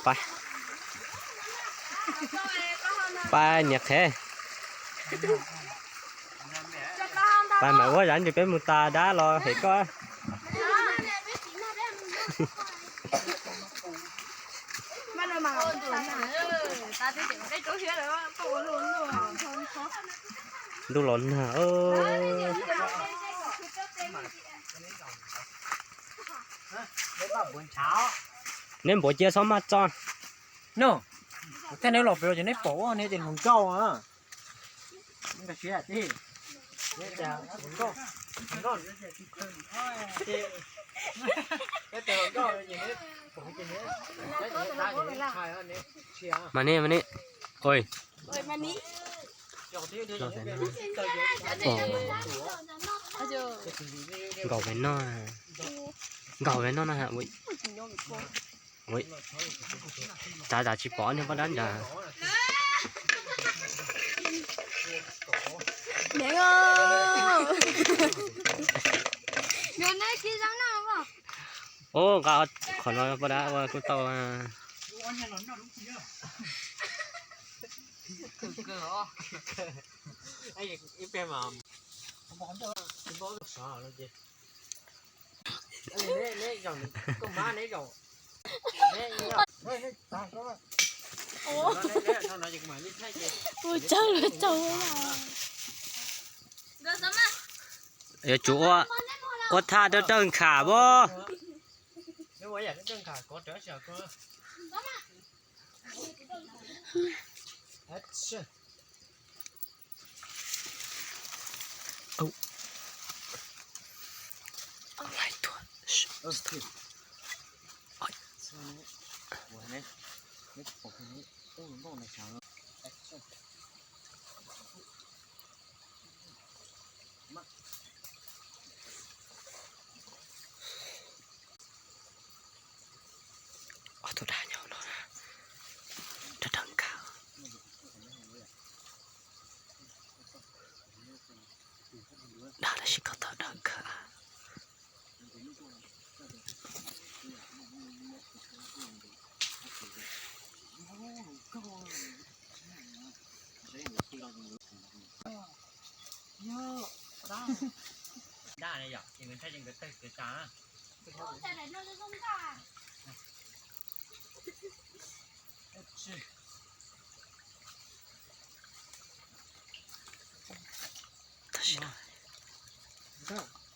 Pab, pab niag qhev. Pab mam ua zam ntsis peb mus tas dab los hem koj. Ntuj los nag. Neb npuav cia txhob maj tso. No, kuv thaij neb los pem ces neb pom ua neb ces hluas nkauj. Mas ne, mas ne. Oi. Nkaus pem no, nkaus pem no na. Ua, tas tas tsis pom niag poj dab nrad. Ub, nqa qhov no poj dab ua kuj tau. Ua tsaug lawm tsaug. Yuav tsum ua, ua thaj dawb dawb nkham as. Ob tug dab nyob no na, dawb dawb nkham. Dab tab sis koj tau dawb nkham. Tab sis